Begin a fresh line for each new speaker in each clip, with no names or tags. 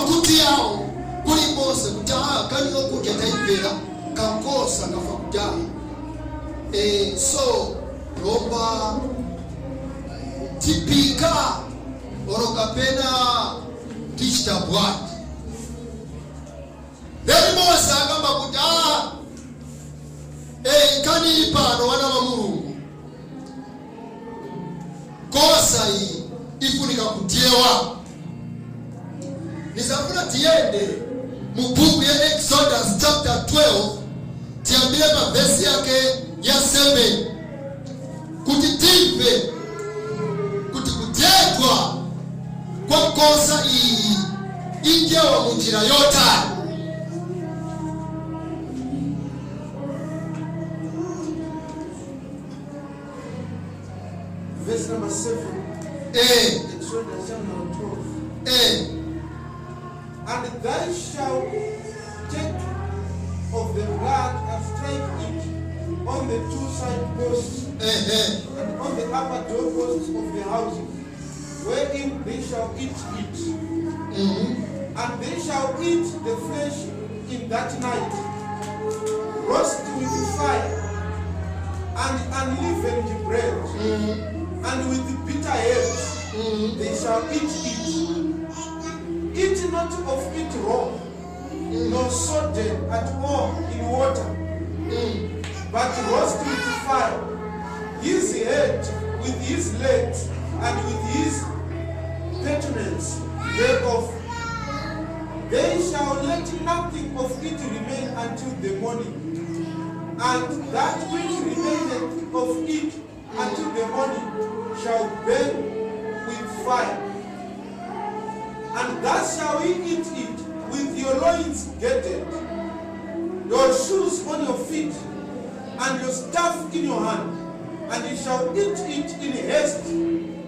Makutu yawo kuli Mose kuti kani okudya taimvera kankosa kafa kudala. So lomba tipika oro kapena tichita bwanji. Then Mose akamba kuti nkani ili pano, wana wa Mulungu, kosa iyi ifunika kutyewa. Nizafuna tiyende mu buku ya Exodus chapter 12, tiyambire mavesi yake ya 7 kuti timve kuti kudyedwa kwa nkosa iyi idyewa mu njira yotani.
Verse number 7. Exodus chapter number 12. And thou shalt take of the blood and strike it on the two side posts and on the upper doorposts of the houses, wherein they shall eat it. And they shall eat the flesh in that night, roast with fire, and unleavened bread, and with bitter herbs, they shall eat it. Eat not of it raw, nor sodden at all in water, but roast with fire, his head with his legs, and with his purtenance thereof. They shall let nothing of it remain until the morning, and that which remaineth of it until the morning shall burn with fire. And thus shall ye eat it, with your loins girded, your shoes on your feet, and your staff in your hand, and ye shall eat it in haste.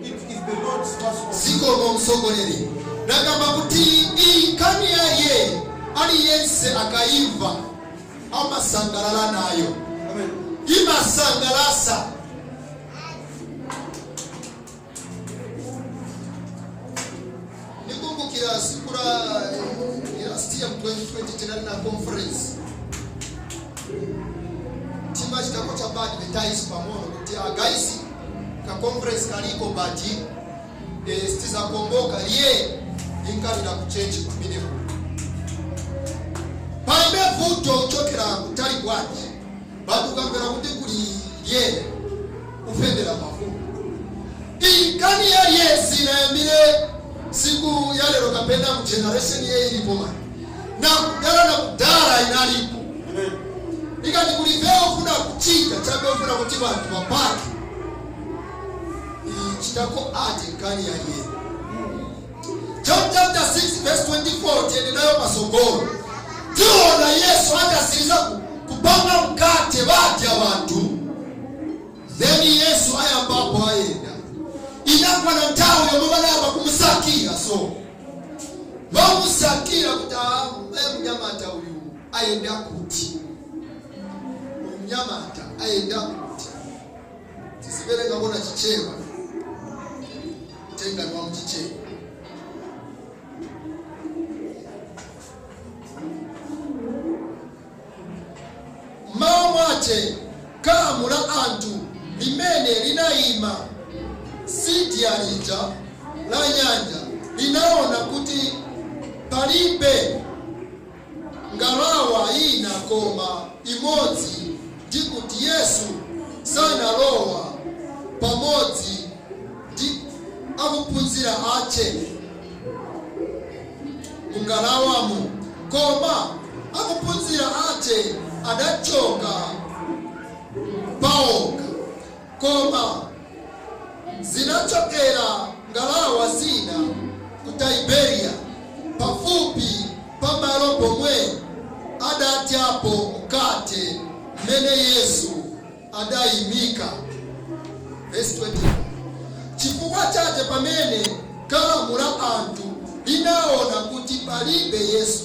It is the Lord's Passover.
Zikomo, msogoleri. Nakamba kuti iyi nkhani yaye aliyense akayimva amasangalala nayo.
Amen.
Imasangalasa. Nikumbukira siku la last year 2020, tinali na conference, timachitako cha advertise pamono kuti guys, ka conference kaliko, but sitizakomboka lye inkalira ku church kumeneko pambe vuto kuchokera kutali bwanji, but ukamvera kuti kuli lye ufendera mavuto. Inkani ya lye sinayambire siku ya lero kapena mu generation ye ilipo mani, na kudala na kudala inalipo.
Amen.
Ikati kulivewo ufuna kuchita chabe ufuna kuti vantu vapake ichitako ati nkani ya lye. John chapter 6 verse 24, tiende nayo pasogolo, tiona Yesu atasiriza kupanga mkate, vadya vantu, then Yesu ayambapo ayenda. Inakwana nthawi yomwe vanayamba kumusakira, so vamusakira kuti mnyamata uyu ayenda kuti, uyu mnyamata ayenda kuti. Tisiverenga kona Chichewa, tengani wa muChichewa. Mmawa mwache kamu la anthu limene linayima sidya lija la nyanja linaona kuti palibe ngalawa ina koma imodzi, ndi kuti Yesu sanalowa pamodzi ndi akuphunzira ache mungalawamo, koma akuphunzira ache adachoka paokha. Koma zinachokera ngalawa zina ku Tiberiya, pafupi pamalo pomwe adatyapo mkate mmene Yesu adayimika. Verse 24: chifukwa chache pamene khamu la anthu linaona kuti palibe Yesu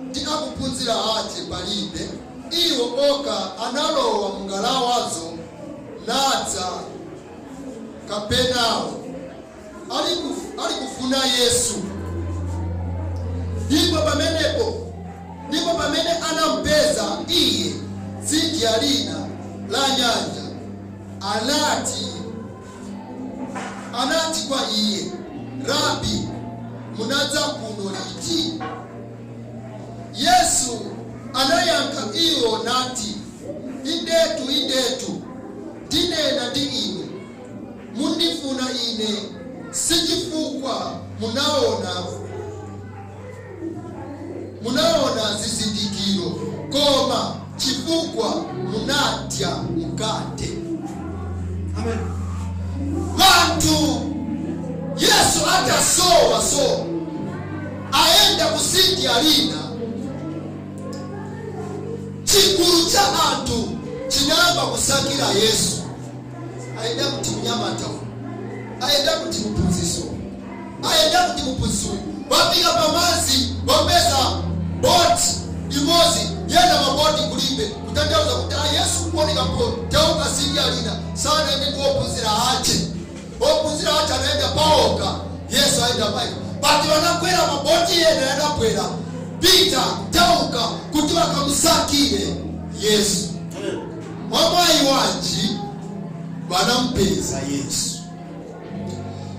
ndi akuphunzira ache palibe, iwo okha analowa mngalawazo nadza Kapenawo ali kufuna Yesu. Ndipo pamene anampeza iye tsidya lina la nyanja, anati kwa iye, "Rabi, munadza kuno liti?" Yesu anayankha iwo nati, "Indetu, indetu, ndinena ndi inu, mundifuna ine si chifukwa munaona zizindikiro, koma chifukwa munadya mkate."
Amen.
Vantu Yesu atasowa, so aenda kutsidya lina, chigulu cha anthu chinayamba kusakira Yesu. Aenda kuti mnyamata uyu, aenda kuti muphunzitsi uyu, aenda kuti muphunzitsi uyu. Wafika pamazi, wapeza boti imodzi, yena maboti kulibe, kutanthauza kuti a Yesu kuoneka tauka tsidya lina sanaende ndi ophunzira ache. Ophunzira ache anaenda paoka, Yesu aenda paika. Pati vanakwera maboti yena, yanabwera pita tauka kuti vakamusakire Yesu.
Amen.
Mwamwayi wanji vanampeza Yesu.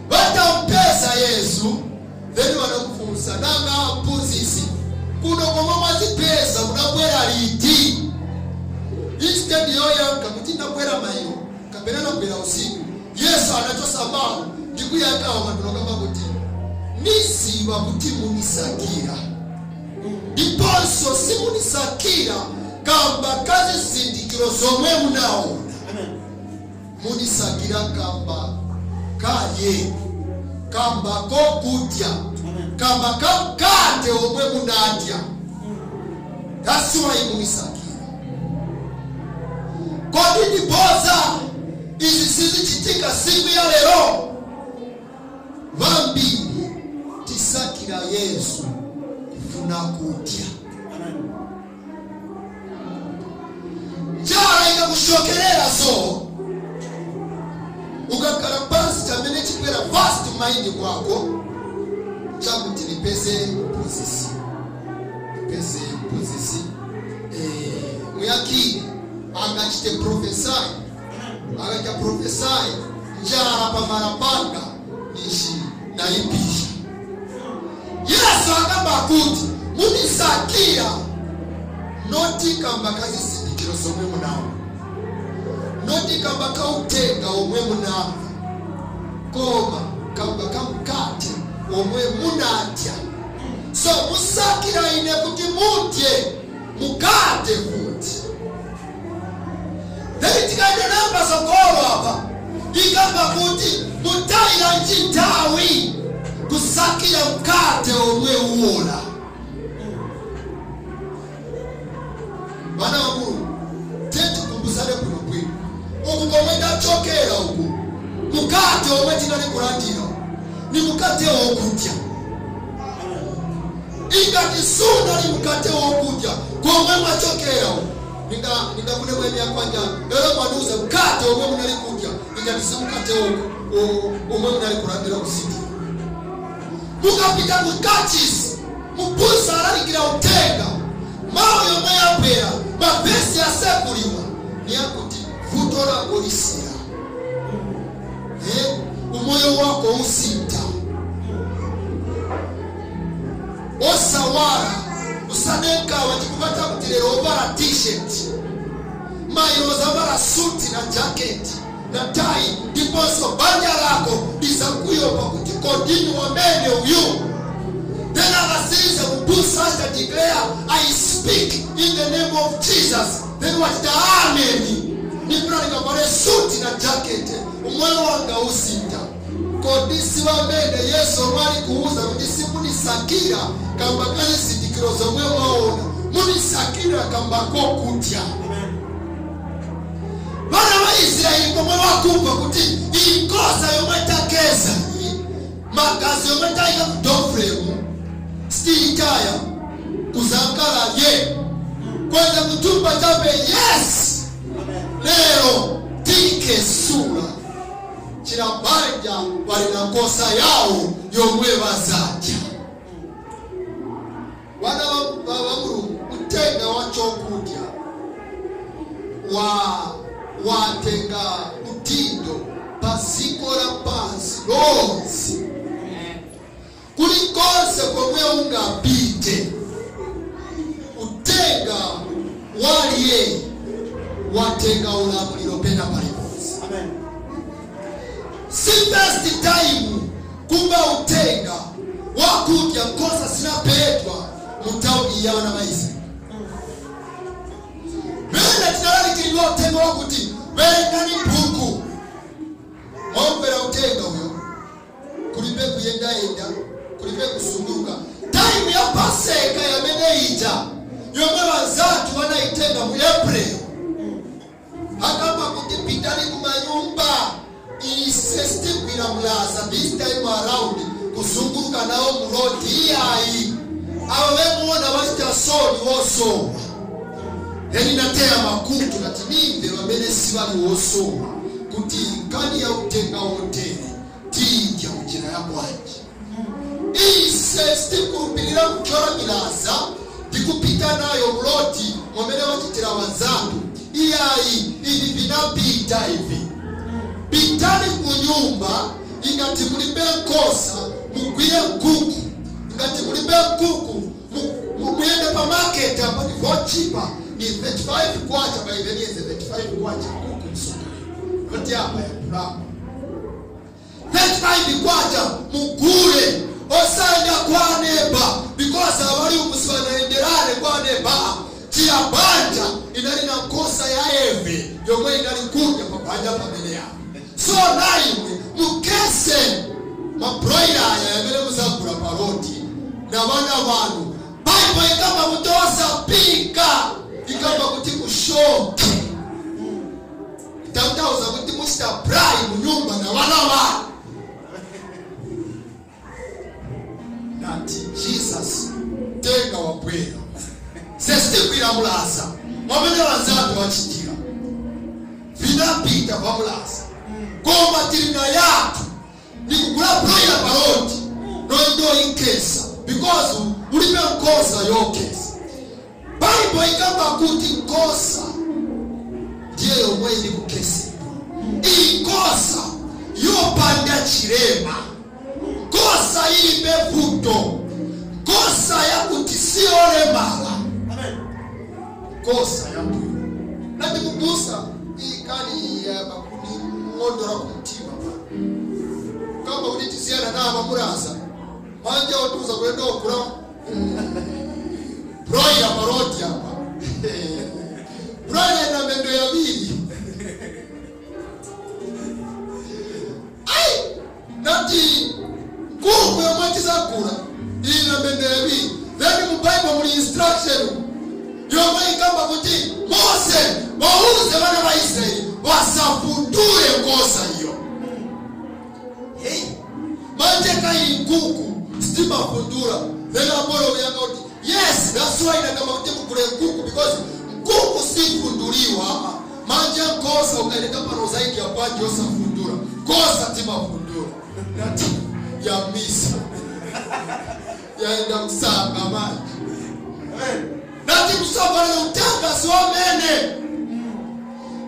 Vatampeza Yesu, then vanamufunsa, "Nanga mphunzitsi, kuno komwe mwazipeza, munabwera liti?" Instead yoyankha kuti ndabwera mailo kapena nabwera usiku, Yesu anachosa mawu ndikuyankhawo vantu lokamba kuti, "Niziva kuti munisakira, ndiponso simunisakira kamba kazizindikiro zomwe munaona.
Amen.
Munisakira kamba kaye kamba kokudya,
Amen.
kamba kamkate omwe munadya. That's why munisakira." Kodi ndiboza izi sizichitika siku ya lero? Vambiri tisakira Yesu kufuna kudya.
Amen.
Njala ikakushokerera, so ukakhala pansi, chamene chikwera first mind mwako chakuti nipeze mphunzisi, nipeze mphunzisi muyakini angachite prophesy, akachita prophesy njala pamala panga nishi nayipisha. Yesu akamba kuti munisakira not kamba kazizindikiro zomwe munaona, not kamba kautenga omwe munamva, koma kamba kamkate omwe munadya. So musakira ine kuti mudye mukate kuti. Then tikaenda nayo pasogolo apa, ikamba kuti mutayira nthawi kusakira mkate omwe uwola. Vana va Mulungu, tetikumbusane bwinobwino uku komwe ndachokera uku. Mukate omwe tinali kulandira ni mukate wokudya. Ingati sunali mukate wokudya komwe mwachokera uku, ningakune mwemya kwanja lero mwanuza mkate omwe munali kudya, ingati si mukate omwe munali kulandira kusiti. Mukapita kukachisi, mubusa alalikira utenga, mawu yomwe yapera, mavesi asekuliwa niyakuti vuto lako lisiya, umoyo wako usita, osawala usanenkawa chikupata kuti lero ovala T-shirt, mailo zavala suti na jacket na tai, ndiponso banja lako lizakuyopa kuti kodini wamene uyu. Then akasiriza kubusa acha declare, "I speak in the name of Jesus," then wachita ameni, nifuna nikavale suti na jacket, umoyo wanga usita. Kodi si wamene Yesu omwe ali kuuza kuti simunisakira kamba kazizindikiro zomwe mwaona, munisakira kamba kokudya?
Amen.
Vana va Israeli pomwe vakumva kuti inkosa yomwe takeza iyi, magazi yomwe tayika ku doorframe sitiyitaya kuzankala ye kwenza kutumba chabe. Yes.
Amen.
Lero tikesula chilabanja, wali na nkosa yawo yomwe bazadya. Watenga udindo pa ziko la pansi lonse. Kulikonse komwe ungapite, utenga waliye watenga ulamuliro pena paliponse.
Amen.
Si first time kumba utenga wakudya nkosa zinapetwa mu tauni ya vana va Israeli. Vena tinalalikilidwa utenga wakuti verengani buku, mwamvera utenga uyo, kulibe kuyendayenda, kulibe kusunguka. Time ya Paseka yamene ija yomwe vanzathu vanaitenga mu April, akamba kuti pitani kumanyumba. Ise sitigwira mlaza this time around kuzunguruka nawo mu road, iyayi. Avo vemuona vachita soni wosowa. Then nateya makutu nati nimve vamene sivali wosowa kuti nkani ya utenga wotere tidya munjira ya bwanji. Ise sitikulupirira kuthyola milaza ndikupita nayo mu road mwamene vachitira vanzathu, iyayi. Ivi vinapita ivi. Pitani kunyumba, ingati mulibe nkosa mugwire nkuku, ingati mulibe nkuku muyende pa market apa, ni vochipa, ni 35 kwacha. Baivenieze 35 kwacha nkuku msukule yoti apa ya pulamu 35 kwacha, mugule. Osayenda kwa neba because abali umusiwanaenderane kwa neba. Chiyabanja inali na nkosa ya eve yomwe inali kudya pabanja pamene yapo. So naimwe mukese ma broiler aya yamene muzagula pa road na vana vanu. Baibo ikamba kuti osapika, ikamba kuti kushoke, itanthauza kuti muchita braai munyumba na vana vanu. Nati Jesus tenga wabwera, sesitigwira mulaza mwamene vanzatu vachitira, vinapita pamulaza, koma tili na yathu nikugula broiler pa road nondo inkesa because ulibe nkosa yokesa. Baibo ikamba kuti nkosa ndiye yomwe ili kukesedwa. Iyi nkosa yopanda chilema, nkosa ilibe vuto, nkosa yakuti siyolemala.
Amen.
Nkosa yabwino. Nati kubusa ikali bakuni ng'ondora kumtima kamba kuti tisiyana na muraza manje otuza kwenda okula broiler pa road apa. Broiler na mendo yabiri. Ai, nati nkuku yomwe tizakula ili na mendo yabiri. Then mu Bible muli instruction yomwe ikamba kuti Mose wauze vana va Israeli vasafundule nkosa iyo. Hey, manje kai nkuku sitimafundula. Then apolo uyanga kuti yes, that's why nakamba kuti mugule nkuku because nkuku sifunduliwa. Manje nkosa ukaileta pano zaidi ya kwaji osafundula, nkosa timafundula. Nati ya misa yaenda msanga manje.
Amen.
Nati kusambana utenga siwamene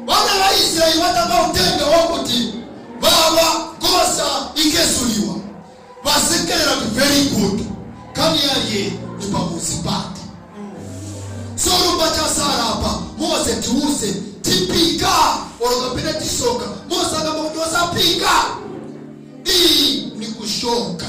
vana va Israeli vatanga utenga wakuti vava nkosa ikesuliwa, vasekerera kuti very good, kani yaliye ni pamuzi pake. So lumba chasala apa, Mose tiuse tipika olokapena tisoka. Mose akamba kuti osapika, iyi ni kushoka.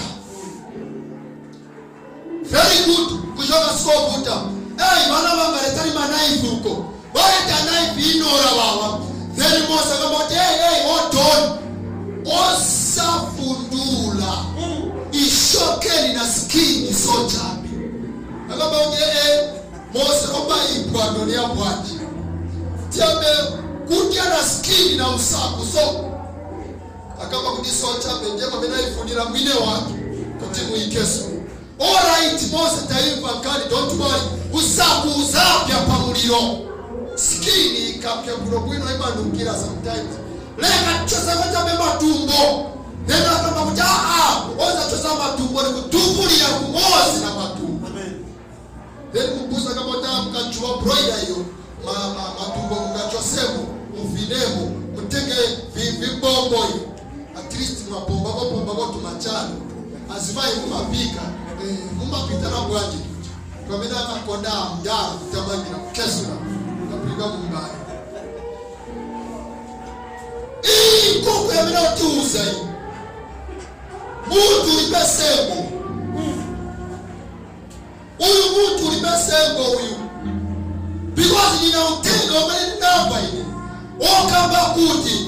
Very good, kushoka sikovuta. Hey, vana vanga letani ma knife uko, valeta knife inora wawa. Then Mose akamba kuti hey, hey, hold on, osafundula, ishokeni na skin sochabe. Akamba kuti eh, Mose, romba ipwando ni yabwanji tiambe kudya na skin na usaku. So akamba kuti sochabe ndiye pamene ayifunira mwine wake kuti muikeso. Alright Mose, taimva kali, don't worry, usaku uzapya pamuliro, skin ikapya bwino bwino imanukira sometimes. Leka chosa chabe matumbo. Neno akamba kuti aa, ozachosa matumbo nikutumbulira kumozi na matumbo.
Amen.
Then kubusa kama ta mkachua broiler iyo matumbo mukachosemo muvinemo. Yoboyi at least mwapombako pombako tumachano azimayi mumapika, mumapita na bwanji tuja pamene amakonda mdala kutamangira kukesula kapilika mumbali. Iyi nkoko yamene utiuza iyi, mutu ulibe sengo uyu, mutu ulibe sengo uyu, because nina utenga umene ndinamva ine okamba kuti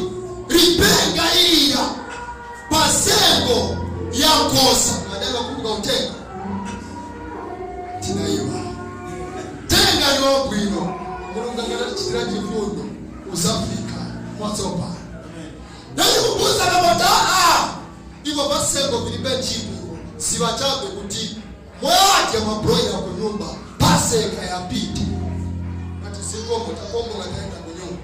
lipenga iya pasengo ya nkosa. Madai kumbuka utenga tinaiwa tenga ni wabwino. Mulungu angatatichitira chifundo, usafika mwatsopano ndachikubuza kamota a ivo pasengo vilibe ntchito. Ivo sivachabe kuti mwadya ma broiler kunyumba, paseka yapite ati zikomo, takomboka, taenda kunyumba.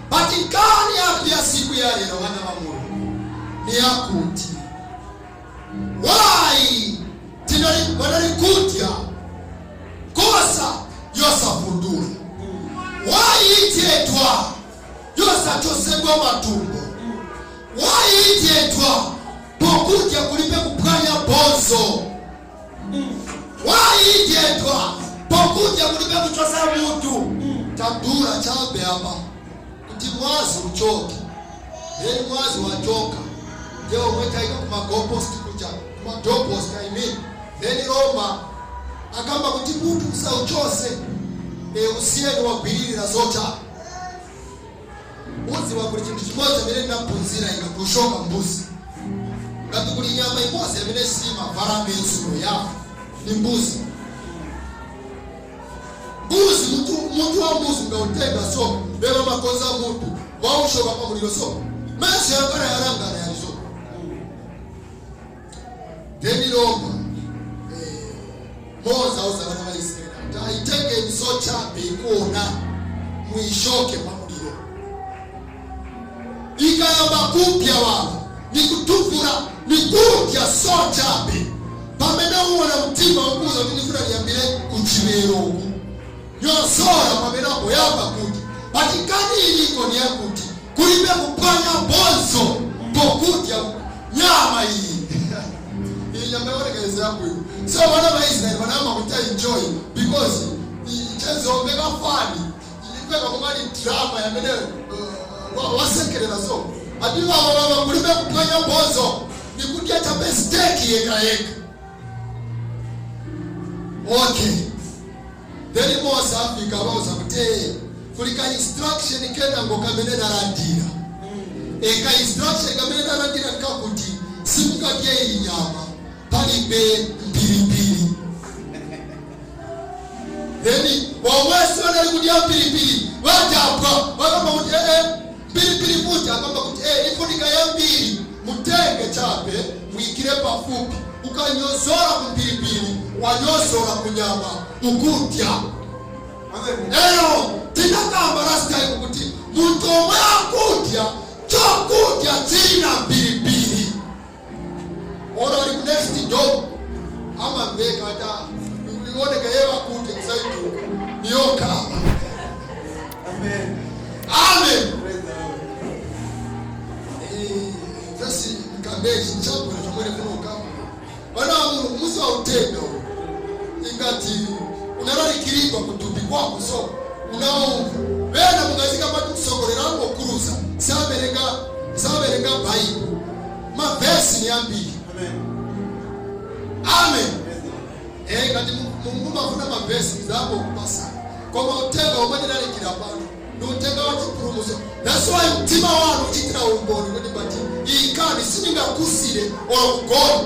But nkani yapi ya siku ya lero, vana va Mulungu, ni yakuti why vanali kudya kosa yosafundula? Why idyedwa yosachosedwa matumbo? Why idyedwa pokudya kulibe kuphwanya bonzo? Why idyedwa pokudya kulibe kuchosa mutu? Tadula chabe apa kuti mwazi uchoke, then mwazi wachoka ndiye omwe taika kuma goalpost kuja, kuma doorpost I mean. Then Roma akamba kuti mutu usauchose, usiyeni wagwiririra zocha. Uziwa kuli chinthu chimodzi amene ndinaphunzira ine kushoka mbuzi. Ngati kuli nyama imodzi amene simavala mensulo yawo ni mbuzi. Mbuzi, mutu wa mbuzi ungautenga, so beba makonza mutu waushoka pamuliro, so menso yakala yalangana yalizo. Then Roma Mose auza vana va Israeli kuti aitengeni sochabe ikuona, muishoke pamuliro, ikayamba kupya wavo nikutufura nikudya sochabe. Pamene uwona mtima ukuza kuti ndifuna ndiyambire kuchivero uku nyosora, pamene apoyamba kuti patikani iliko ni yakuti kulibe kuphwanya bonzo pokudya nyama iyi. Iyi nyama ionekeza yabwino. So vana va Israeli vanayamba kuti enjoy because ichezomveka funny, imveka kumali drama yamene wasekerera. So ati vava vava kulibe kuphwanya bonzo, nikudya chabe steak yeka yeka. Okay, then Mose afika vauza kuti, "Kuli ka instruction kenango kamene nalandira. Ka instruction kamene nalandira nkakuti simungadye iyi nyama palibe mpilipili." Then womwesi vanali kudya mpilipili vadabwa, vakamba kuti, "Ee, mpilipili futi?" Akamba kuti, "Ee, ifunika yambiri mutenge chabe muyikire pafupi, ukanyozora kumpilipili wanyozora kunyama ukudya."
Amen.
Lero tinakamba last time kuti muntu omwe akudya chokudya china mpilipili, oro ali ku next door amamveka ata ioneka yewa kuti kusaituka niyokhala.
Amen.
Amen.
Praise the Lord.
Vesi mkambeji nchabwino chomwene kuno ukamba vana wa Mulungu musi wautenda uyu ingati unalalikiridwa kutupi kwako, so unaumva vena mungazika pati msogolera angokuruza, saverenga saverenga Baibu, mavhesi ni ambiri.
Amen.
Amen.
Praise the Lord.
Ngati mumafuna mavhesi zapo kupasana, koma utenga umwe ndinalikira pano ni utenga wa chipulumutso. That's why mtima wanu uchitira umboni kuti bati ikani sindingakusire olo kugona,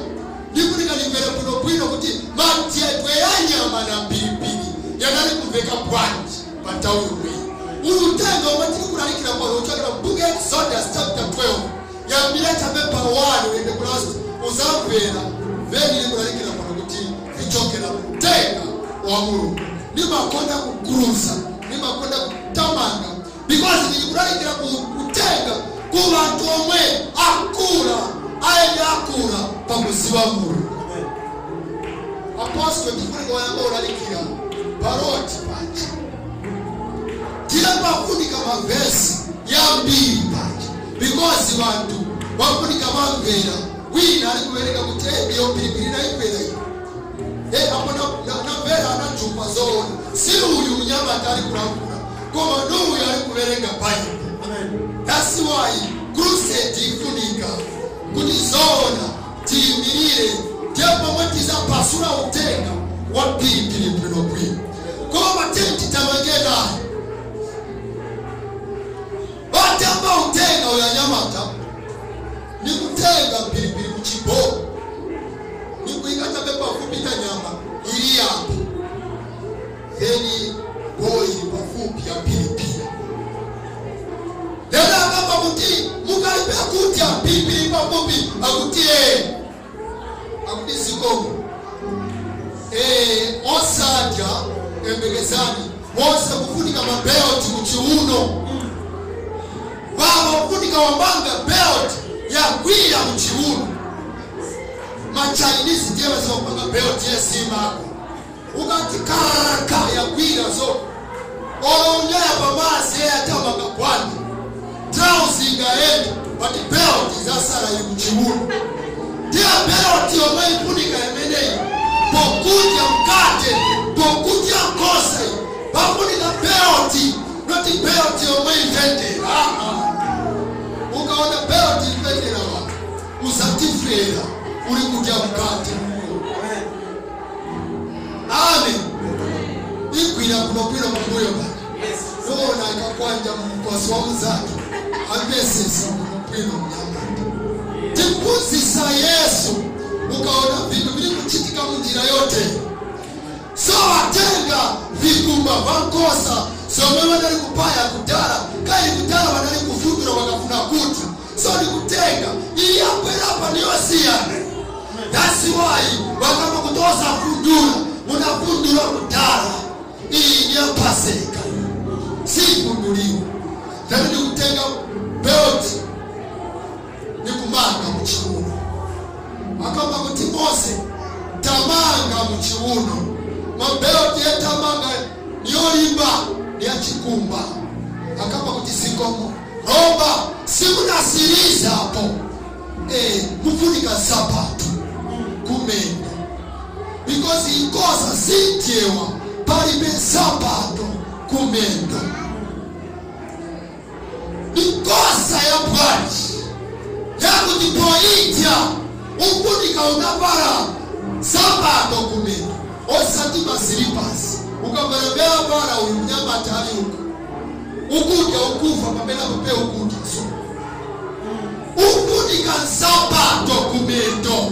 ndikuti ndimvere bwinobwino kuti madyedwe ya nyama na mpilipili yanali kumveka bwanji pa nthawi yomweyi. Uyu utenga omwe tiri kulalikira pano uchokera m'book ya Exodus chapter 12, yambira chabe pa 1 uyende ku last, uzamvera veni ili kulalikira pano kuti ichokera kutenga wa Mulungu. Nimakonda kuguruza, nimakonda kutamanga because ndikulalikira kutenga ku bantu omwe akula ayende akula pakuziwa Mulungu.
Amen.
Apostle tifunika wayamba ulalikira paroti paja, tiye pafunika mavesi yambiri paja. Because vantu vafunika vamvera. Wina ali kuverenga kuti, "Eh, iyo pilipili naimvera iyi. Eh, apo namvera anajumba zoona. Si uyu mnyamata ali kulankhula, koma nuyu ali kuverenga Baibulo." That's why crusade ifunika kuti zoona tiyimirire, ndiye pomwe tizapasula utenga wa pilipili bwinobwino. Koma titamange naye batamba utenga uyu anyamata ni kutenga pilipili kuchibo, ni kuika chabe pafupi na nyama ili yapo, then boil pafupi ya pilipili. Lero akamba kuti mukalibe kudya pilipili pafupi, akuti ee, akuti zikomo, osadya embekezani wonse kufunika mabelt muchiuno. Vava kufunika wamanga belt yakwira muchiuno. MaChinese ndiye vasopanga belt yesimako, ukati kaka yakwira, so olonyaya pamazi eyatamanga bwandi, trouser ingaenda, but belt izasala ili muchiuno. Ndiye belt yomwe ifunika imeneyi pokudya mkate, pokudya nkhosa, pafunika belt, not belt yomwe ivendera. Ah, ah. Ukaona belt ivendera watu usatifera uli kudya mkate. Amen. Igwira kunopwira kumbuyo pano, ona ikakwanja mkosi wa mzake amesesa kunopwino. Mnyamata, tiphunzisa Yesu. Ukaona vintu vili kuchitika munjira yote, so watenga vikumba va nkosa zomwe vanali kupaya kudala kai kudala, vanali kufundura vakafuna kudya. So nikutenga iyi yakwera niyosiyana. That's why vakamba kuti osafundura, munafundura kudala. Iyi niyapaseka, sifunduliwa. Then nikutenga belt, nikumanga muchiuno. Akamba kuti, "Mose, tamanga muchiuno." Mabelt yetamanga niyolimba, niyachikumba. Akamba kuti, "Zikomo." Roba simunasiriza apo, mufunika sapato kumendo, because inkosa sityewa palibe sapato kumendo. Inkosa ya bwanji yakuti poidya ufunika unavala sapato kumendo, osati masilipas. Ukavala vyavala uyu mnyamata ali uku, ukudya ukufa pamene apo pe ukudya. So ufunika nsapato kumendo,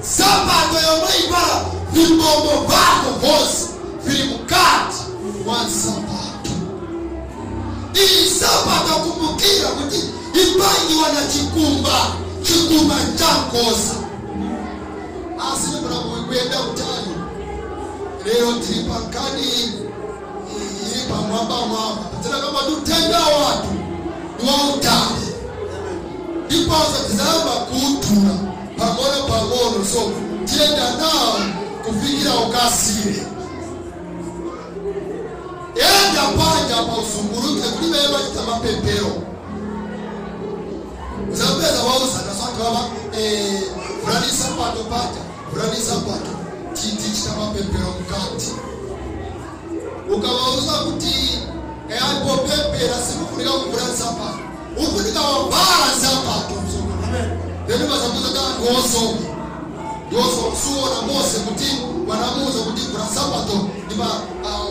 sapato yomwe ivala vibombo vako vonse vili mukati mwa nsapato iyi. Nsapato, kumbukira kuti ipangiwa na chikumba, chikumba cha nkosa. Asi ndifuna kuyenda kutali lero, tili pankani ili pamwamba mwamba, tena kama tutenga watu ni wautali, ndiponso tizayamba kuutula pang'ono pang'ono. So tiyenda nawo kufikira ukasire. Enda panja pa usunguluke kulibe bachita mapempero, uzapeza wauzana swati wava, fulani sapato panja, fulani sapato, tichita mapempero mukati. Ukawauza kuti alipopempera sikufunika kuvula nsapato, ufunika wavala nsapato msoko. Then bazakuza ta ndiwosoma, ndiwosoma. Suona Mose kuti wanamuuza kuti vula nsapato ndipa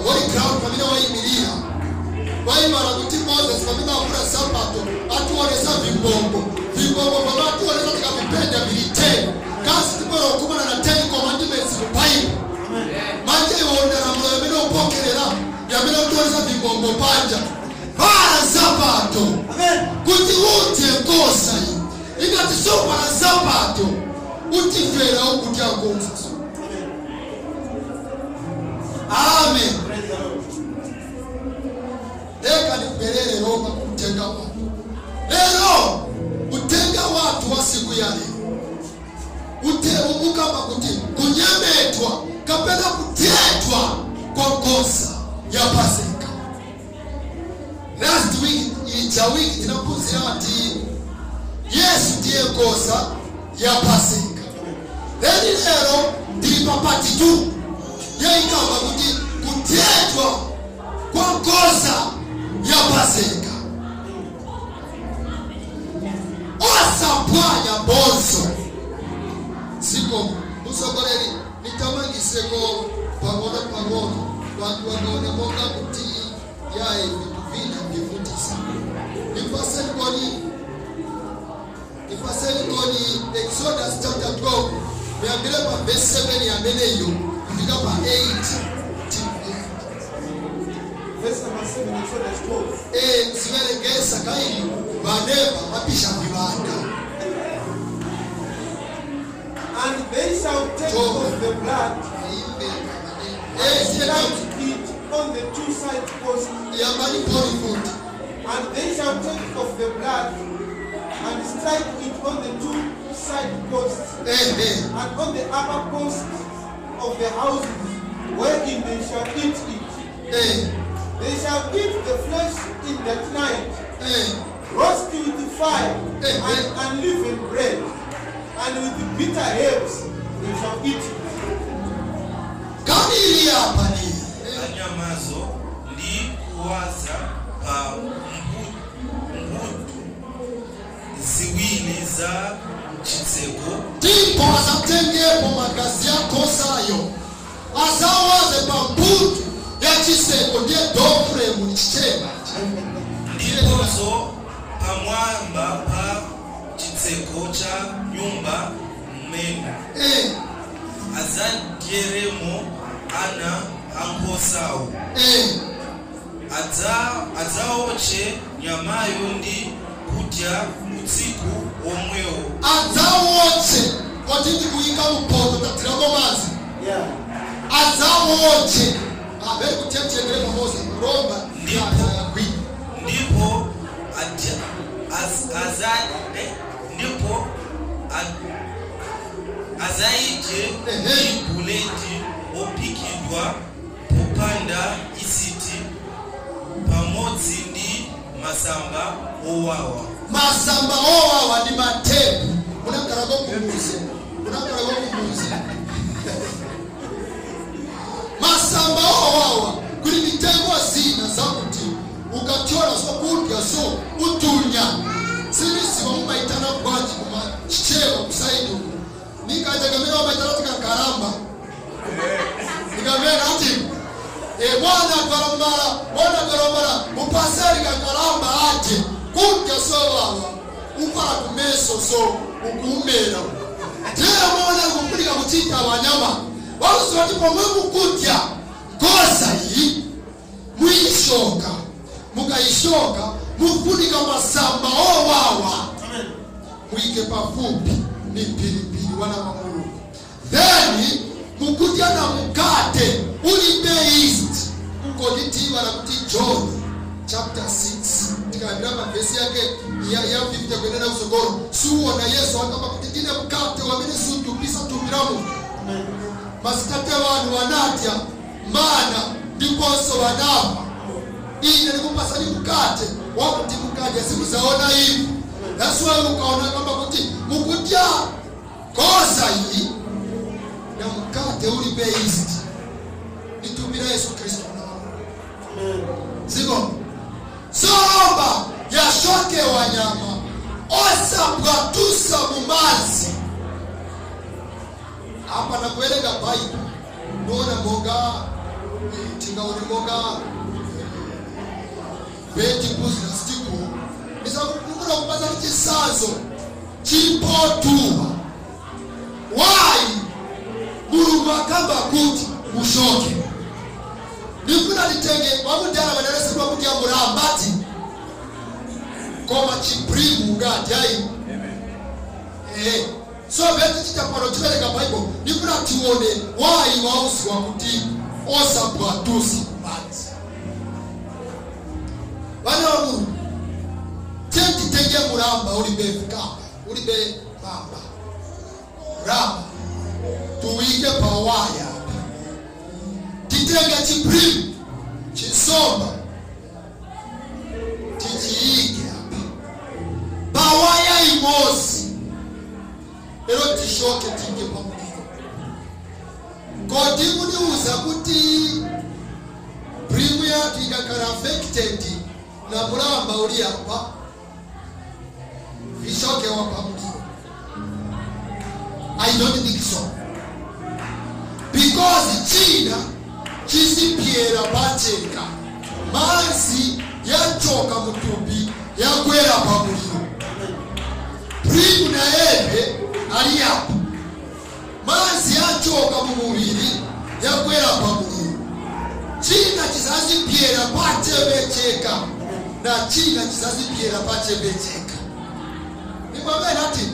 holy ground pamene wayimirira. Waimala kuti Moses pamene avula nsapato atiwonesa vimbombo, vimbombo pamene atiwonesa tikavipenda vili 10 kasi tibwera kukumana na 10 commandments mu Bible. Manje iwe ndalamulo yamene upokerera yamene utiwonesa vimbombo panja. Vala nsapato kuti udye nkosa iyi. Ingati sovala nsapato utifera ukudya nkosa. Amen. Leka nikubelele Roma kutenga watu lero, utenga watu wa siku ya lero ute ukamba kuti kunyemetwa kapena kutetwa kwa nkosa ya Paseka. Last week ili Ija wiki tinaphunzira ati Yesu ndiye nkhosa ya Pasika. Then lero tili pa part 2 yayikamba kuti kudyedwa kwa nkhosa ya Pasika, osaphwanya bonzo. Siko musogoleri, nitamangiseko pang'ono pang'ono, vantu vakaona monga kuti yayi vintu vina vivutisa. Nipaseni koni Exodus chapter 12, muyambire pa verse 7 yameneyo kufika pa 8.
Verse number 7, Exodus 12.
Siverengesa kaili vaneva mapisha vivanda.
And they shall take
12.
Of the blood and strike it on the two side posts.
Yambani pori futi.
And they shall take of the blood and strike it on the two side posts and on the upper posts of the houses wherein they shall eat it. They shall eat the flesh in that night, roasted with fire and unleavened bread, and with bitter herbs they shall eat it.
Kamili apa ni
Anyamazo ndi kuwaza pa mbuto ziwiri za chitseko.
Ndipo asatengepo magazi ya nkhosayo, asawaze pa mbuto ya chiseko, ndiye doorframe ni chichema.
Ndiponso pamwamba pa chitseko cha nyumba mmene adzadyeremo ana ankhosawo. Adzaotche nyamayo ndi kudya usiku womwewo.
Adzawotche koti ndikuyika mupoto tatirako madzi. Adzawotche averi kutiyatiyengere pamozi kuromba.
Ndipo. Ndipo ndipo azayidye ndi buledi ophikidwa popanda yisiti pamodzi ndi masamba owawa.
Masamba owawa ndi matepu. Munakalako kumuzi, munakalako kumuzi. Masamba owawa, kuli mitengo zina zakuti ukatyola sokudya so utunya, siliziwa mumaitana bwanji kuma chichewa kusaidi uku, nikategemera wamaitana tikakalamba, nikamena ati e mwana kalambala, mwana kalambala, mupaseri kakalamba aje kudya sowawa, ukala kumeso so ukumera ndiye mwana kukulika kuchita wanyama waluziwa ti pomwe mukudya nkhosa iyi muyishoka, mukayishoka mufunika masamba owawa, muyike pafupi ni pilipili, wana wa Mulungu. Then mukudya na mukate ulibe yeast. Kodi tivala kuti John chapter 6, tikayambira mavhesi yake ya 50 kuendera kusogoro, suona Yesu akamba kuti ndine mukate wamene sutupisa thupi la munthu? Masitate vanhu vanadya mana ndiponso vanafa. Ine ndikupasani mukate wakuti mukadya simuzaona ivi. That's why ukaona kamba kuti mukudya nkhosa iyi na mukate ulibe yeast, ni thupi la Yesu Kristu. Siko solomba yashokewa nyama osabwatusa mumazi. Apa nakuwerenga Baibu, noona monga tingaone monga beti business tiku ndisakufuna kupasa chisazo chipotuwa. Why Mulungu akamba kuti mushoke? Ndifuna nditenge wakudala vanalesedwa kuti amurambati koma chibrimu ngati ayi. So beti chitapano chiverenga Baibo, ndifuna tione why wauziwa kuti osabwatusa madzi. Vana va Mulungu, titenge mulamba ulibe vikamba, ulibe mamba, mulamba tuwike pawaya apa, titenge chibrimu chisomba tichiyike. Tishoke tinge pamuliro. Kodi muniuza kuti primu yathu ikakhala affected na mulamba uli apa vishokewa pamuliro? I don't think so, because china chizipyera pacheka, manzi yachoka mutumbi yakwera pamuliro. Primu nayepe ali apo, manzi yachoka mumuviri yakwera pamuliro. China chisazipyera pachevecheka na china chisazipyera pachevecheka. Nimwamene ati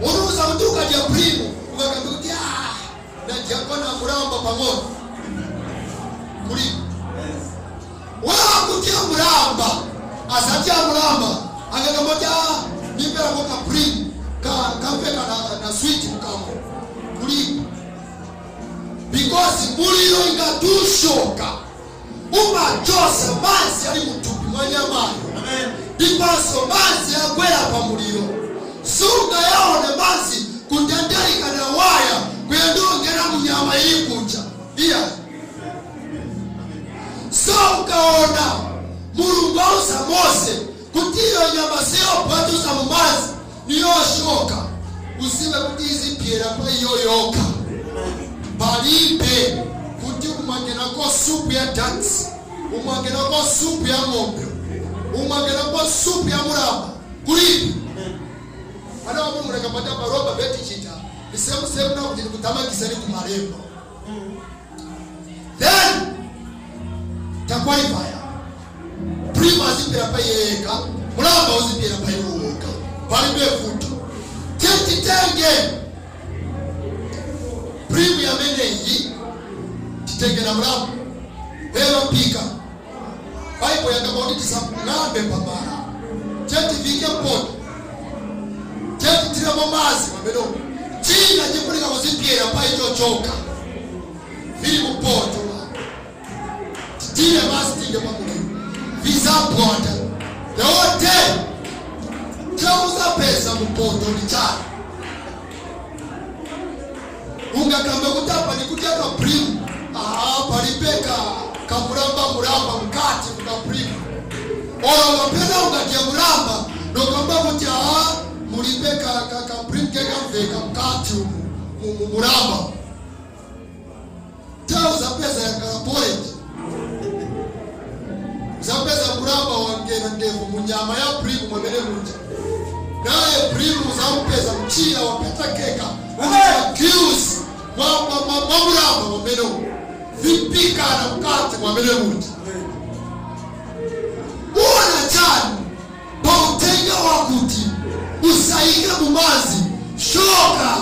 unuza kuti ukadya primu ukakambi kuti, "Ah, nadyakona mulamba pang'ono." Kuli wakutya mulamba, asatya mulamba, akakamboti, "Ah, nimperako ka primu kamveka na sweet mukamo." Kulipo, because muliro ingatushoka umachosa manzi ali mutupi mwa nyamayo ndiponso manzi agwera pa muliro. Sunga yaone manzi kutandalika na waya kuyendongera munyama ili kuja iya. So ukaona Mulungu auza Mose kuti iyo nyama siyopwatusa mumazi niyoshoka, usiwe kuti izipyera pa iyo yoka. Palibe kuti umwangenako supu ya dax, umwangenako supu ya ng'ombe, umwangenako supu ya mulamba. Kulibe. Ana wa Mulungu, nakapata maroba betichita ni sehemu sehemu na kuti nikutamakisa ni kumalembo, then taqualifya. Prima azipira pa yeka, mulamba uzipira pa iwoka, palibe futo. Titenge primu yameneyi, titenge na mulamba lero pika. Baibo yakamba kuti tisang'ambe pamala. Chetivike mpoto, chetitiremo mazi pamene china chifunika kuzipyera pa icho choka vili mupoto. Titire mazi, tinge pamuliro, vizabwata the whole day. Chauzapeza mupoto ni chani? Ungakambe kuti apa nikuti akaprimu, aha, palipeka kamulamba mulamba mkati mukaprimu. Olo kapena ungadye mulamba nokamba kuti, aha, mulipe kaprimu kekamveka mkati umu mulamba. Chauzapeza yakala porridge. Uzapeza mulamba wangena ndevu munyama ya primu mwamene muja, naye primu uzampeza mchira wapeta keka gills mwa mulamba mwamene umu vipikana mkati mwamene muja. Uona chani pautenga wakuti usayike mumazi, shoka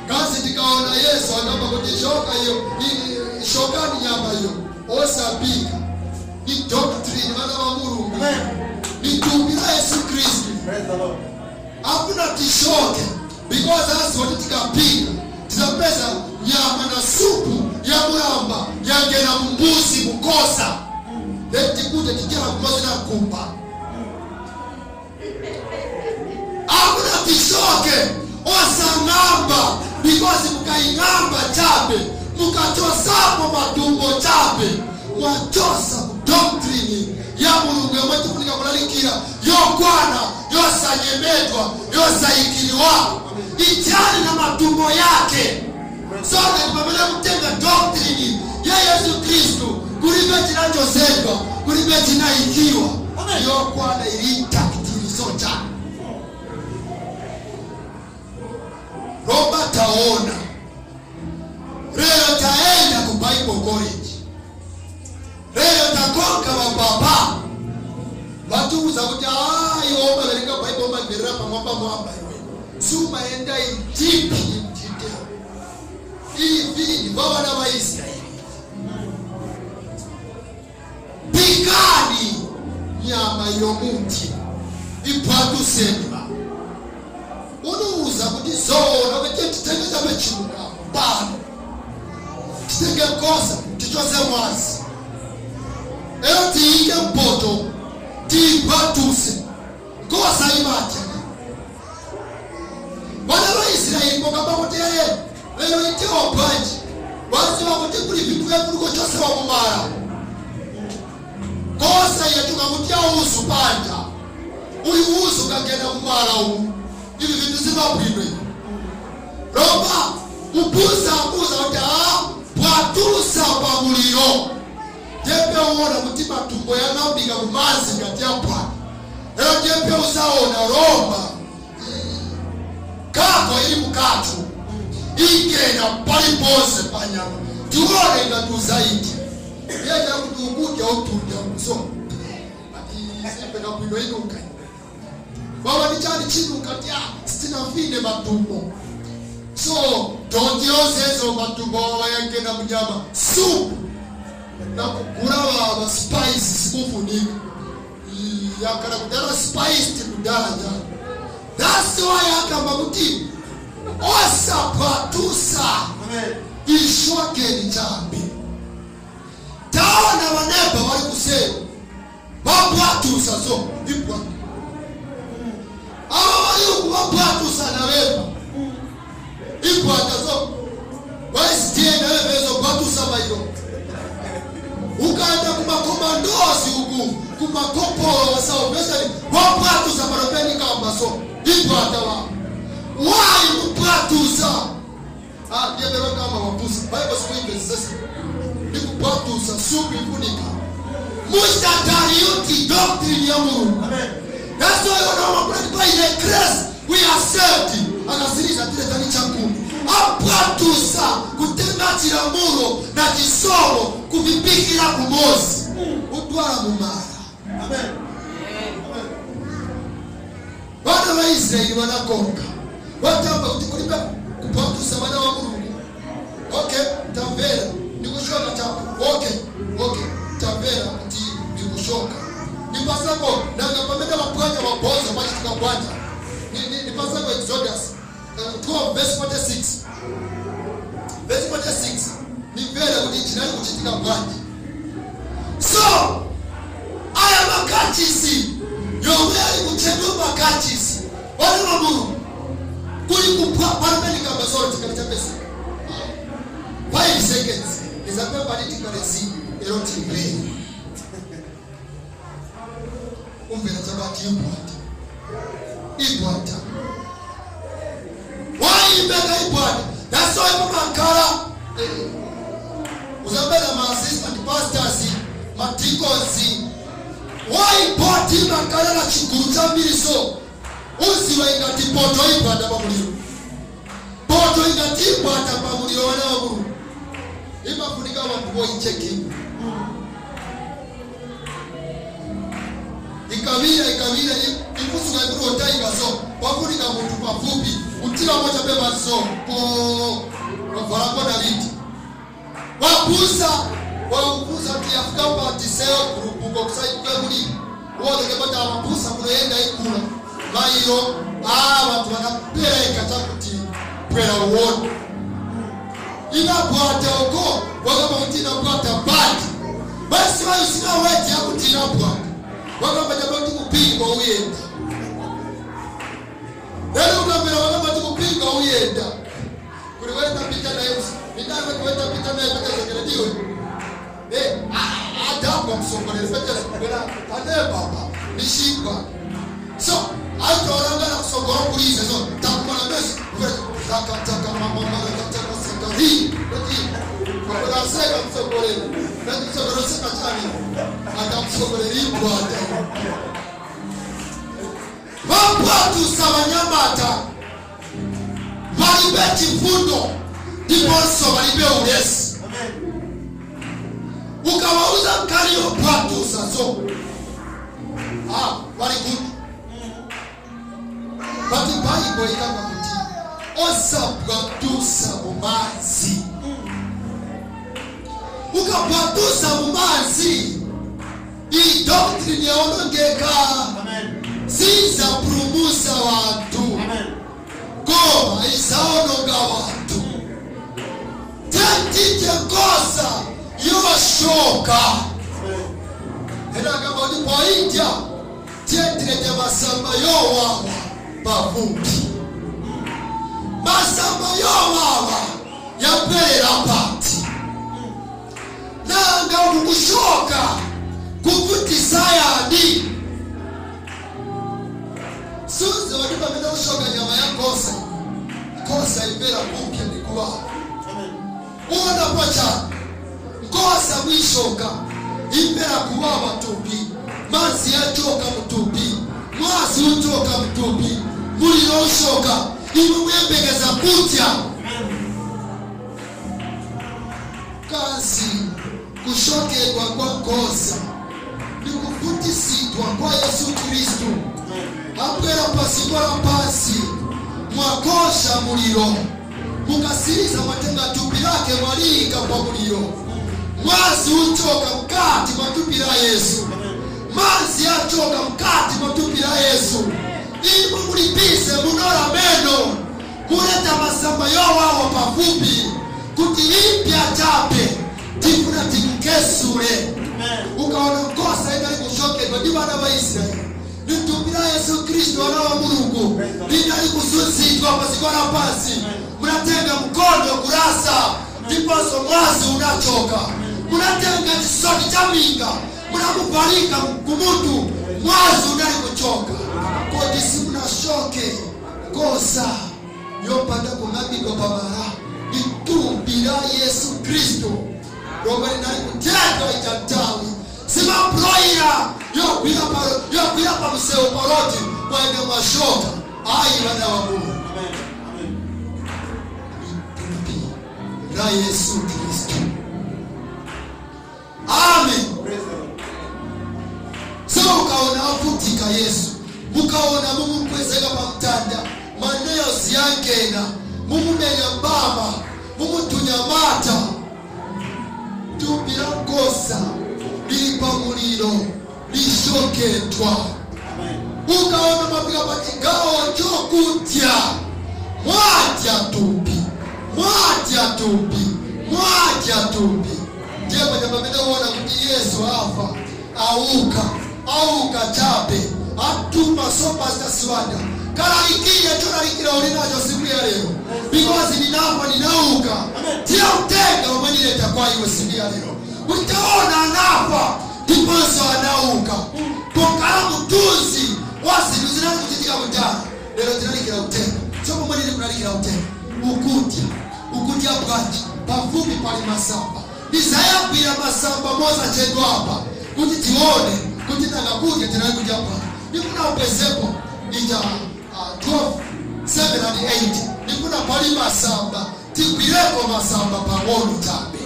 kazi. Tikaona Yesu akamba kuti shoka iyo, shokani nyama iyo, osapika. Ni doctrine, vana va Mulungu, ni tumbi la Yesu Kristu.
Praise the Lord.
Hakuna tishoke, because asi tikapika tisapeza nyama na supu ya mulamba yangena mumbuzi mukosa, then tikute tijera kumozi na kumba. Hakuna tishoke, osang'amba, because mukaing'amba chabe, mukachosapo matumbo chabe, mwachosa doctrine ya Mulungu yomwe tifunika kulalikira, yokwana, yosanyemedwa, yosayikiliwa, ityali na matumbo yake, so that pamene kutenga doctrine ya Yesu Kristu kulibe chinachozedwa, kulibe chinayikiwa, yokwana, ili intact, ilisocha roba. Taona lero taenda ku Bible College, lero takonka vapapa vatiuza kuti iwe umaverenga Bible umamverera pamwamba mwamba, iwe sumaenda in deep, in detail. Ivi ndi vana va Israeli, pikani nyama yomuti, ipwatuseni. Unuuza kuti zoona kuti titenge chabe chilungamo pano, titenge kosa, tichose mwazi, ero tiyike mpoto, tiyipwatuse, nkosa imatya. Vana va Israeli pokamba kuti yeye lero itewa bwanji, waziva kuti kuli vintu vyakuliko chose wamumala kosa yetuka kuti auzu panja uyu uzu kagenda mumala umu, ivi vintu zimabwino. Lomba ubuza abuza kuti a bwatusa pamuliro, tepe uona kuti matumbo yang'ambika mumazi ngati yapwata. Lero tepe usaona lomba kako ili mukatu igenda paliponse panyama, tione ngati uzaiti yeja kuti ukudya utudya so ati sipeka bwino inuka baba ni chani chinuka ti a sitinafine matumbo. So donti yonsezo matumbo wayangena munyama soup na kugura baba spice sikufunika yakala kudala spice kudala njalo. That's why akamba kuti osapwatusa ishwakeni chambi. Taona vaneba vari kuseri vabwatusa so ibwa ava vari uku vabwatusa naveva ibwata so vaisitie navevezo bwatusa mairo. Ukaenda kumakomandozi uku kumakopolo wasalvation vabwatusa panopeni kamba so ibwata wa why mubwatusa. Ah, ndiye bero kama wapusa Bible sikuimbezesa ndikubwatusa supu ifunika mustatariuti doctrine ya Mulungu.
Amen.
That's why unaona kuna by the grace we are saved. Akasiriza tile tani chakumi abwatusa kutenga chilamulo na chisomo kuvipikira kumozi utwala mumara.
Amen.
Vana va Israeli vanakonka vatamba kuti kulibe kubwatusa vana va Mulungu. Okay, tamvera ndikushoka chapo. Okay, tamvera kuti ndikushoka nipasako nanga pamene vapwanya vabhoza pachitika bwanja. Nipasako Exodus 12 verse 46 verse 46 nimvera kuti chinali kuchitika bwanji. So aya makachisi yomwe ali kuchedwa makachisi vana va Mulungu kuli kupwa panopenikamba solo tikalichapesa 5 seconds nizapemba litikalezi ero timvera umvera chabati ibwata ibwata waimbeka ibwata. That's why mumakhala uzambela ma assistant pastors ma deacons waipoti makhala na chigulu chambiri so uziwa ingati poto ibwata pamuliro, poto ingati ibwata pamuliro wana wa Mulungu imafunika vantu voicheki ikavira ikavira ikusuka ikurota ikaso pafunika muntu pafupi utira moja pema so po rovala kona liti wapusa wakupusa ti afika pa tiseo group ko kusai kwemuli wote kepata wapusa kunoenda ikula mairo vantu vanapera ikachakuti pwera uone inabwata uko wakamba kuti inabwata bati basi vaisina weti yakuti inabwata wakamba chapati kupinga uyenda lero ukambira wakamba ti kupinga uyenda kuri wenda pita naye ndindawe kuwenda pita naye pete ndiwe adakwa msongolero pete zokera ane baba nishikwa so aitorangana kusongora kulize so takumana meso takataka mama takataka sakari kuti kwakuraseka msongolero nati msongolero seka chani atamsongolero ibwata vabwatusa vanyamata valibe chifundo ndiponso valibe ulesi. Ukawauza mkali wabwatusa so vari good but Bible ikamba kuti osabwatusa mumazi. Ukabwatusa mumazi iyi doctrine yaonongeka sizapulumusa vantu koma isaononga vantu tentite nkosa yoshoka era kama kuti poitya tiendirete masamba yowawa pafupi. Masamba yowawa yabwerera pati? Nanga kukushoka kuvutisa yani? Suze wati pamene ushoka nyama ya nkhosa, nkhosa imvera kupya ndikuwawa. Uona pachani nkhosa mwishoka imvera kuwawa tupi, mazi yachoka mutupi, mwazi uchoka mutupi, muliro ushoka, imwe muyembekeza kutya. Kansi kushokedwa kwa nkhosa ni kuvutisidwa kwa Yesu Kristu. Abwera pasiko la pansi, mwakosha muliro, mukasiriza mwatenga tupi lake mwaliyika kwa muliro, mwazi uchoka mkati mwa tupi la Yesu, mazi yachoka mkati mwa tupi la Yesu. Imwe mulipize munola meno, muleta masamba yowawa pafupi kuti ipya chape, tifuna timkesule. Ukaona nkosa inali kushokedwa ndi vana va Israeli, litupi la Yesu Kristu wana wa Mulungu linali kuzunzidwa paziko la pansi. Munatenga mkondo kurasa, ndiponso mwazi unachoka. Munatenga chisoti cha minga, munamuvalika kumutu, mwazi unali kuchoka. Kodi simunashoke nkosa yopanda kung'ambidwa pamala? Litumbi la Yesu Kristu lomwe linali kutengwa ija nthawi, simabroira yogwira pa msewu paroti kwaende mwashoka. Ayi, vana wa Mulungu, litumbi la Yesu Kristu. Amen. So ukaona avutika Yesu, mukaona mumukwezeka pa mtanda, maneyo ziyankena, mumumenya mbama, mumutunyamata, tupi la nkosa lili pa muliro lishoketwa. Ukaona mapika pa chigawo chokudya, mwadya tupi, mwadya tupi, mwadya tupi. Ndiye paja pamene uona kuti Yesu afa, auka, auka chabe, atuma so Pastor Siwanda, kalalikire cholalikira uli nacho siku ya lero, because ninafa, ninauka. Ndiye utenga omwe nileta kwa iwe siku ya lero. Utaona anafa ndiponso anauka, pokhala mtunzi wa zinthu zinali kuchitika kudala. Lero tinalikira utenga. So pomwe ndili kulalikira utenga, ukudya, ukudya bwanji? Pafupi pali masamba, ndizayambira masamba mosachedwa apa kuti tione kuti nangakudya tinali kudya bwanji. Ndifuna upezepo ija 12 7 and 8. Ndifuna pali masamba, tigwireko masamba pang'ono chabe.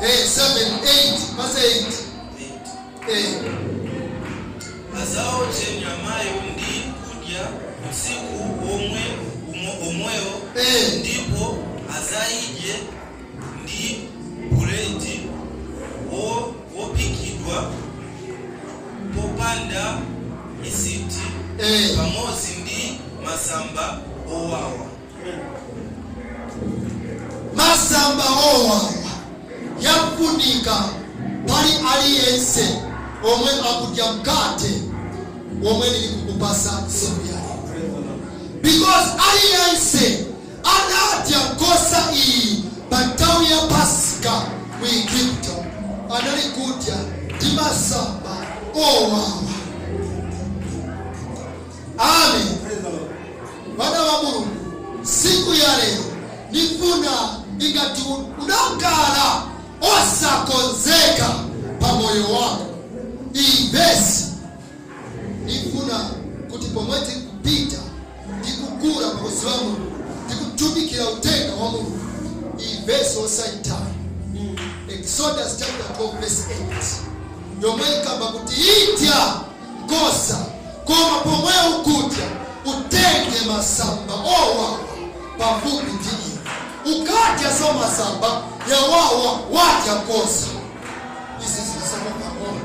7.
7 8, mase 8.
8. Azaoche nyamayo ndi kudya usiku omwe omwewo, ndipo azayidye ndi buledi wophikidwa popanda yisiti, pamodzi ndi masamba owawa.
Masamba owawa yafunika pali aliyense omwe akudya mkate omwe ndili kukupasa siku ya lero, because aliyense anadya nkosa iyi pa nthawi ya Pasika mu Igupto anali kudya ndi masamba owawa. Amen. Vana va Mulungu, siku ya lero nifuna ingati unakala osakonzeka pa moyo wako, iyi vesi nifuna kuti pomwe tikupita tikukula pakuziwa Mulungu, tikutumikira utenga wa Mulungu, iyi vesi osayitaya, Exodus chapter 12 verse 8, yomwe ikamba kuti idya nkosa, koma pomwe ukudya utenge masamba owawa pafupi ndi iwe. Ukadya so masamba yawawa, wadya nkosa. Izi zilisoma pang'ono.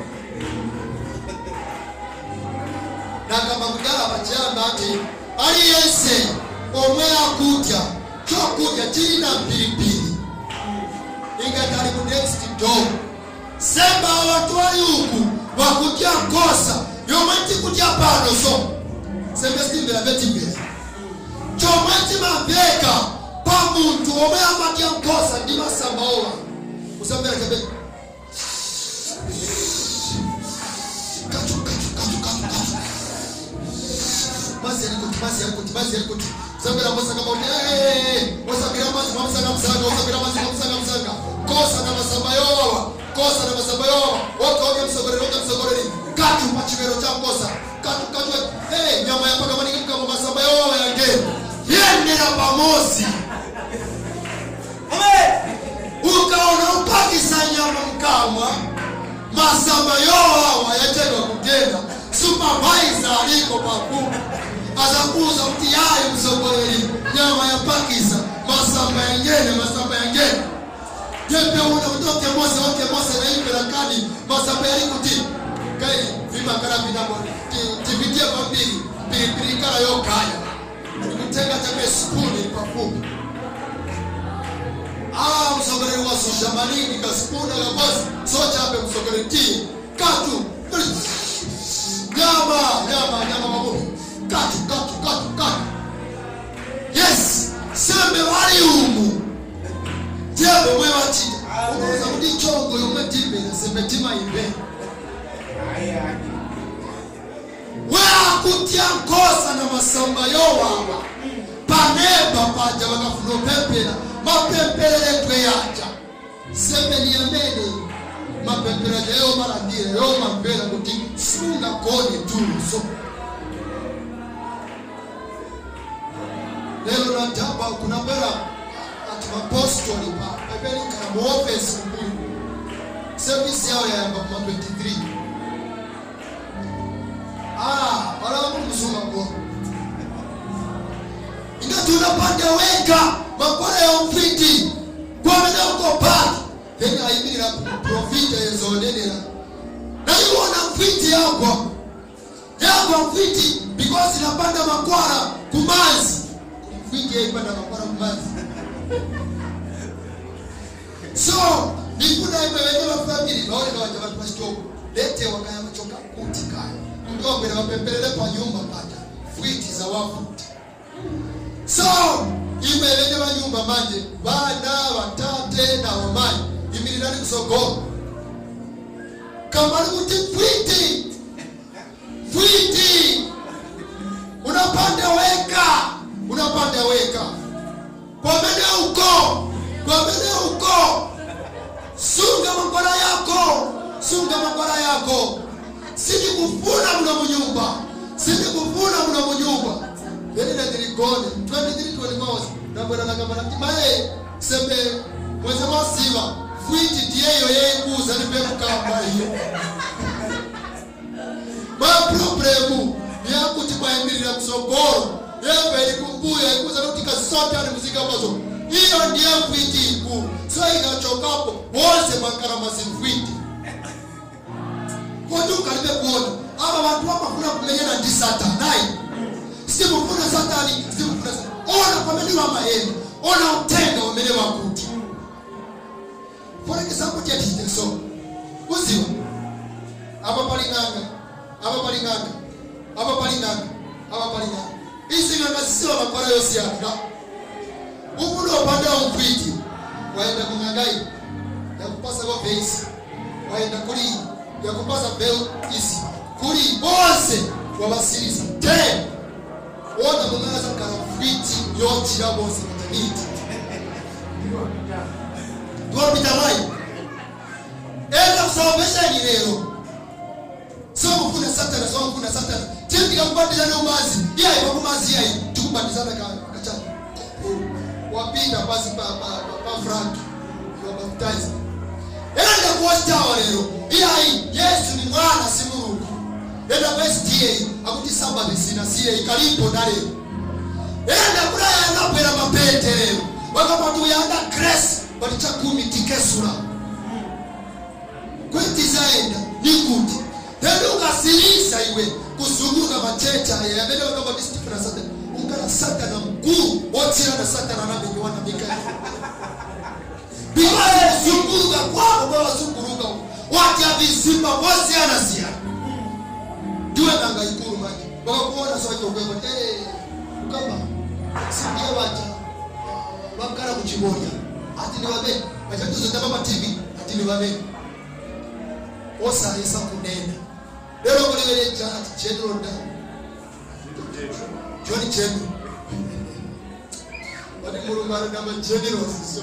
Nakamba kudala pachiyamba ati aliyense omwe akudya chokudya chili na mphiripiri, ingati ali ku next door. Semba abantu bali uku bakudya nkosa yomwe tikudya pano, so sembe sitimbera betimbera chomwe timapeka pa munthu omwe amadya nkosa ndi masamba owa usambera chabe kachu kachu kachu kachu kachu mazi yalikoti, mazi yalikoti, mazi yalikoti, usambera mosa kama osambira mazi mwamusanga musanga, osambira mazi mwamusanga musanga, kosa na masamba yowa, kosa na masamba yowa, oke oke msogoreri, oke msogoreri, katu pachivero cha kosa, katu katu, nyama ya paka maningi kama masamba yowa yangeni yendera pamosi.
Amen.
Ukaona upakisa nyama mkamwa masamba yowa yachedwa kugenda, supervisor aliko paku azakuza kuti yayi msogoreri nyama ya pakisa masamba yangene, masamba yangene jepe una utoke mose, oke mose na impera kadi masamba yali kuti kai vima kala vinabo tivitie pambili pilipili kala yo kaya nikutenga chape spuni pafupi. Msogoreri wa sushamanini kaspuna la bosi so chape msogoreri ti katu nyama nyama nyama mabubu katu katu katu katu. Yes, sembe wali umu jebo mwe wachita unoza kuti chongo yomwe timbe na sembe tima imbe weakutya nkosa na masamba yowawa paneba paja bakafuna opempera mapemperere tweyaja sembe niyamene mapempera jayo malandire yo mapera kuti sunga kone tuzo. Lero nataba kunapera ati mapostoli pa pepeni kana mu office mbuyu service yao yayamba kuma 23. Wala mkusunga kwa inga tunapanda weka makwala ya mfiti kwa mena uko paki then aimira profita yezonenera na iwona mfiti yako yako mfiti because inapanda makwala kumanzi mfiti yaipanda makwala kumanzi. So nikuna imewene mafamili baone na wajabatu pasitoko lete wakaya machoka kuti kaya mdogo na mapempelele kwa nyumba paja fwiti za wafuti. So imelete wa nyumba manje bana watate na wamai imirirani kusoko kama kuti fwiti fwiti unapanda weka, unapanda weka kwa mene uko, kwa mene uko sunga makwala yako, sunga makwala yako. Sikufuna mno munyumba, sikufuna mno munyumba. Yeni na niligone 23 24 na bwana na kama mae sembe mweze masiva fwiti tiyeyo yekuza nipe mukamba hiyo. Ma problemu yakuti kwaemirira kusogoro yembe ikumbuya ikuza kuti kasote ali muzika pazo iyo ndiye fwiti iku so ikachokapo wose makara masifwiti kodi ukalibe kuona aba bantu bamafuna kumenyana ndi Satani. Sikufuna Satani, sikufuna Satani. Ona pamene wa mahema, ona utenga wamene wakuti. For example, tiye so. Uziwa. Aba palinganga, aba palinganga, aba palinganga, aba palinganga. Isi nganga sisiwa makwara yosi yanga. Umuntu opanda umfiti, waenda kungangai, yakupasa kwa face, waenda kuli, yakupasa bell isi. Kuli bose wabasiriza. 10. Ona mungaza karafiti yochira bose bataniti. Tuwapita mai. Enda kusalvation lero. So mfuna Satana, so mfuna Satana. Tindi kakubatiza na umazi. Yai kwa umazi yai tukubatizana kacha. Wapita pasi pa Frank. You are baptized. Enda kuwashtawa lero. Yai Yesu ni mwana si Mungu. Enda SDA akuti samba sina siye ikalipo ndale. Enda kulaya napera mapete lero. Wakapatu yanda grace balichakumi tikesura. Kweti zaenda nikuti. Tendo ukasilisa iwe kuzunguka machecha ya mbele wakapati Stephen na Satana. Ungala Satana mkuu wote na Satana na minywana Mikaeli. Because kuzunguka kwako kwa wazunguruka. Wadya vizimba vosiyana-siyana. Ndiwe nanga ikulu manje. Wakakuona sachokweko, eh, ukamba sindiye wacha vakara kuchivonya ati ni vamene vachatizotamba pa TV ati ni vamene osayesa kunena. Lero kulivele ati general da John General vati Mulungu ari namba generals, so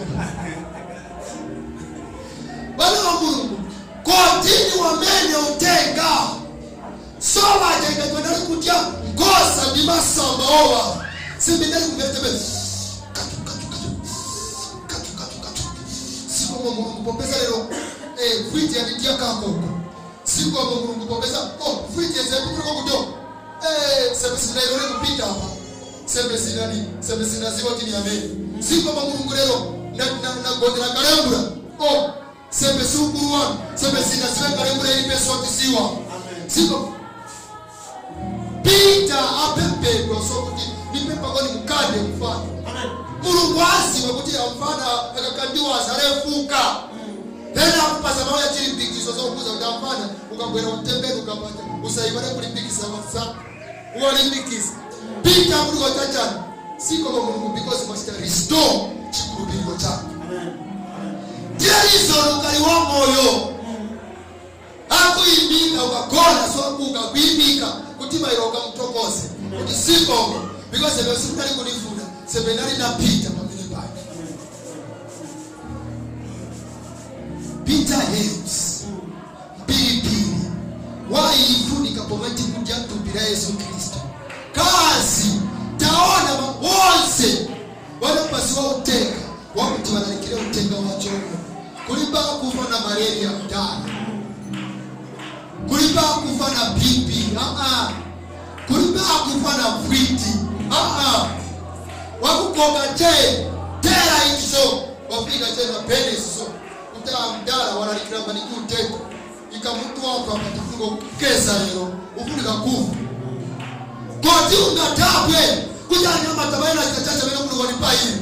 vana va Mulungu kotini wamene utenga so vatenga kwenali kutya ngosa ndi masamba owa simbinali kumvetebe katu katu katu katu katu katu. Sikomo Mulungu popeza lero friji yanitia kakoko. Sikomo Mulungu popeza oh friji yezepitira kuto sembe sina kupita hapa, sembe sina ni sembe sina ziwa tini ameni. Sikomo Mulungu lero na gondera kalembura oh sembe sukuruwa sembe sina ziwa kalembura ili peso tisiwa. Siko Peter apepedwa sokuti nipepa koni mukande mfano. Mulungu aziwe kuti amfana akakandiwa azarefuka. Tena akupasa mawe ya chilimbikiso zokuza kuti amfana ukabwera utembere ukapata usaibare kulimbikisa wasa uwalimbikisa. Peter mulungu atachana siko kwa Mulungu because must restore chikulupiriro chake. Ndiye ukali wa moyo akuimbika ukagona so ukakuimbika kuti mairo ukamtokoze kuti siko because leo sikali kunifuna sebenari na Peter pamene pake. Peter helps pilipili waifunika pomati kudya thupi la Yesu Kristo. Kazi taona wonse wanapasiwa utenga wakuti wanalikire utenga wachomo kulipa kufa na malaria mtana, kulipa kufa na BP, kulipa kufa na friti, wakukoka che tera icho wafika tena penis so kutaa mdala wanalikira maniki utenga ikamuntu wako apatifungo kesa lero ufunika kufa koti ungatabwe kuja nyama tabaina chachacha mena kuliko nipa hili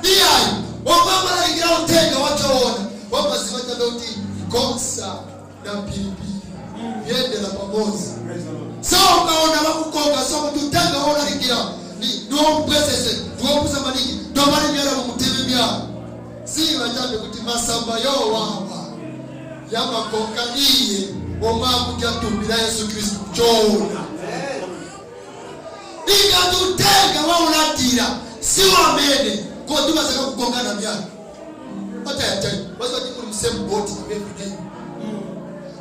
iyai wamama wanalikira utenga wachoona wamaziwa kuti kosa na pilipili yendela pamoja. So ukaona wakukoka so kuti utenga wolalikira niwompwesese niwompusa maningi ndomali myala mumuteme myala si vachabe kuti masamba yowawa yamakoka iye omwakudya thupi la Yesu Kristu choona. Ingati utenga waulatira si wamene koti vasaka kugonga na myala atayatayi vasati muli msame boat na everyday.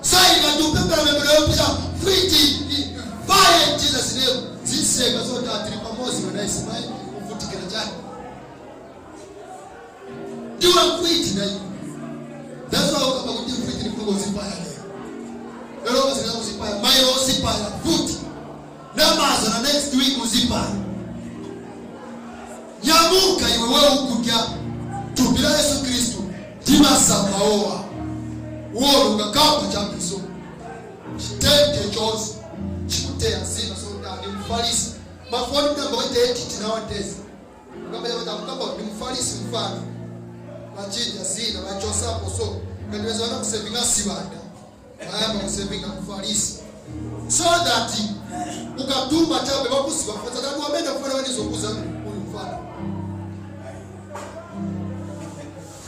So ingati upembera membero yopisa friji fire in Jesus name ziseka so that tiri pamozi wena Ismail uvutikira chani ndiwe mfriji na iwe. That's why ukamba kuti mfriji ni kugo zipaya leo lero vasika kuzipaya mayo uzipaya futi namaza na next week uzipaya. Nyamuka iwe wewe ukudya thupi la Yesu Kristu ndimasambaowa uolo ukakamba chapiso chitende chose chikuteya zina so ndi mfarisi mafoni mnamba waite edit nowadays ukamba mukamba ndi mfarisi mfano vachinja zina vachosapo so ngatiweza wana kusevinga sivanda vayamba kusevinga mfarisi so that ukatuma chabe vakuziva kufanza tatu wamene kufana wanizokuza uyu mfano.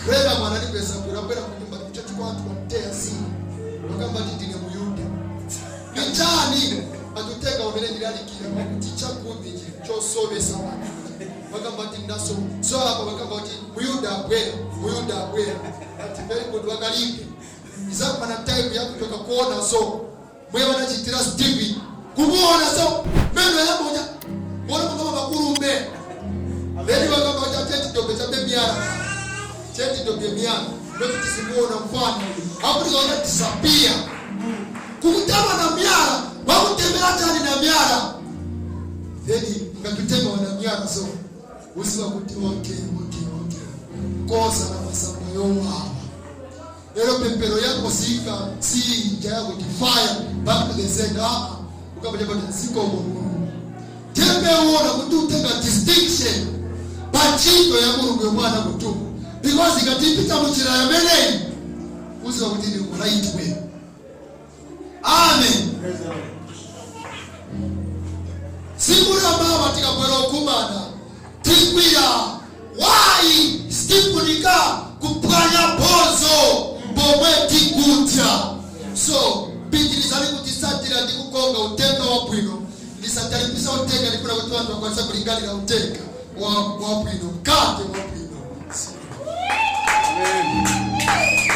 Kwela mwana nipesa kwela kunyumba kuchachi kwa watu wateya zina wakamba ti ndine muyuda nichani atutenga umene ndinalikira kuti chakumi chosobesa watu wakamba ti ndaso so apa wakamba ti muyuda abwera muyuda abwera ati very good wakalimbe izakupana time yakutoka kuona so mwe wanachitira Stephen kumuona so meno yamoja mbona kama makurume leni wakamba ti dobe cha miara cheti dobe miara ndio tisimuona mfano hapo ndio disappear kukutana na miara wakutembea tani na miara then ngakutema wana miara so usiwa kuti okay okay okay kosa na masamba yowawa lero pempero yako sika si njaya kuti fire back to the sender ukapata kuti siko Mulungu tembe uona kuti utenga distinction pachito ya Mulungu yomwana kutuku because ikatipita muchira yameneyi Uziwa kuti ndili ku right way. Amen.
Praise the Lord.
Siku la mama tikabwera okumana tikwira wayi, sitifunika kuphwanya phozo pomwe tikudya. So pitirizani kutisatira ndi kukonga utenga wabwino. Ndisatalipisa utenga, ndifuna kuti anthu akwanisa kulingalira utenga wabwino, mkate wabwino.
Amen.